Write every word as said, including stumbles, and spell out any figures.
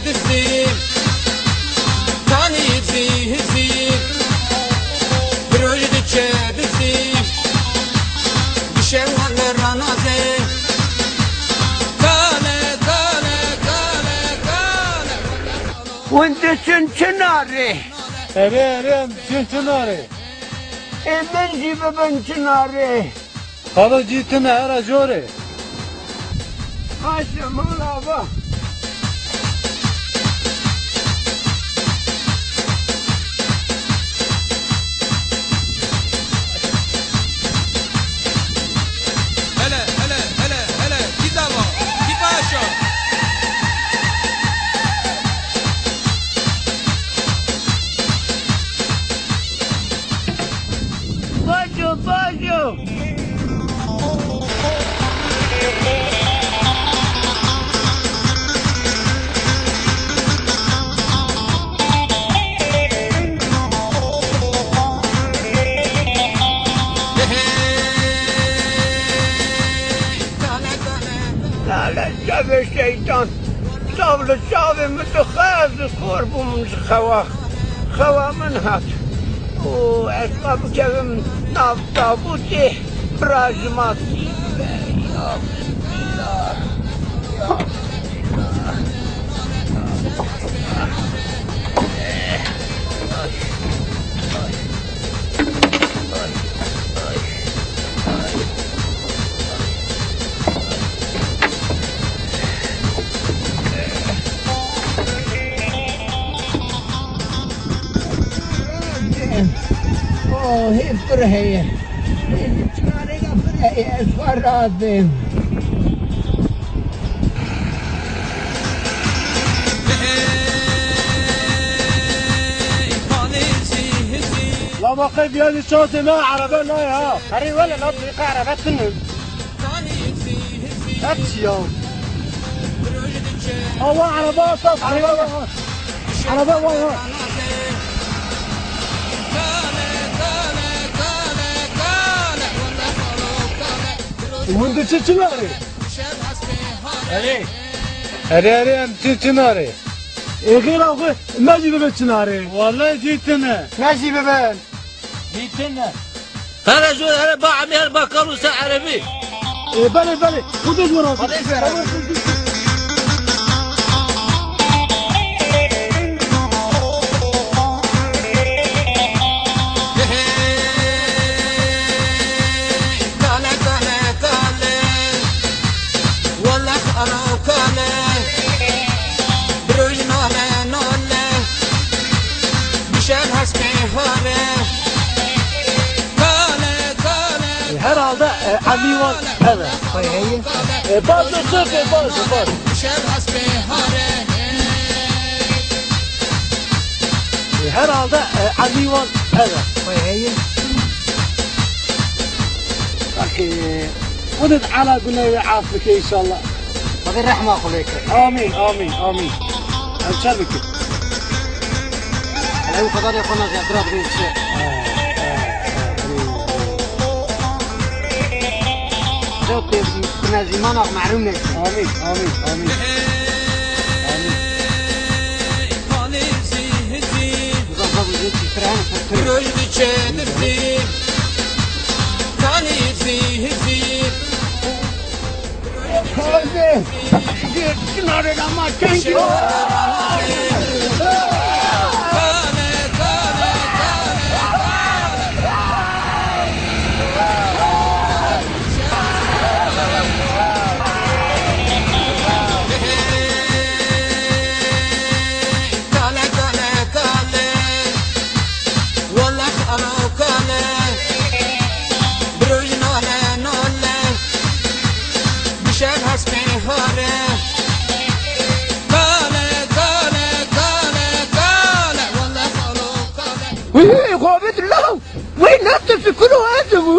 Dizî, tanî zî hizî, bi roj diçe dizî, bi şev wan li ranazê. Kale, kale, kale, kale. Hûn diçin çinarê? Erê, erê, em diçin çinarê. Ê min jî bibin çinarê. Xalo cî tune, here jorê. Baş e, mala va. Hele, hele, hele, hele, kî dava, kî paşa. Bajo, bajo. Lale çavê şeytan. Çav li çavê min dixwe, ez li xor bûm ji xewa. Xewa min hat. Û ez ka bikevim nav tabûtê, bira ji ma sî be. Ya Bismillah. Ya Bismillah. Oh, hê pir heye. Hê çinarê de pir heye, ez xwe razim. La ma qey viya li çatê me erebe nayê ha. Herî wele la dîqe erebe tune. Hep çi ya? Awa erebe asas, erebe wa. Erebe wa ya. Hûn diçin çinarê? Erê. Erê, erê, em diçin çinarê. Ê xêra xwe, me jî bibe çinarê. Wallahî dîtine. Me jî bibe. Dîtine. Here zor, here ba emî, here ba kalû ser erebî. Ê, belê, belê. Xwedê ji we razî. Xwedê ji we razî. Kale, kale, kale. Wele xalo kale, bi roj nale nale, bi şev hespê hale. Kale, kale, herhalde, e, Emî wan ev e. Xwê heye. E, baz e, çek e, baz e, baz. Bi şev hespê hale. E, herhalde, e, Emî wan ev e. Xwê heye. Bak, e, Xwedê ala gunehê wê af bike înşallah. Xwedê rehma xwe lê ke. Amîn, amîn, amîn. Em çer bikin. Ew xwedê xwe naze, bira dibê çi. Dew tê bi nezîmana xwe mehrûm nekin. Amîn, amîn, amîn. Amîn. Roj diçe dizî, tanî zî hizî. Taze. Çinarê de ma kengî. Kale, kale, kale. Wele xalo kale, bi roj nale nale, bi şev hespê hale. Kale, kale, kale, kale, wele xalo kale. Wî, xwe bid law, wê ne tu fikir û ez bû.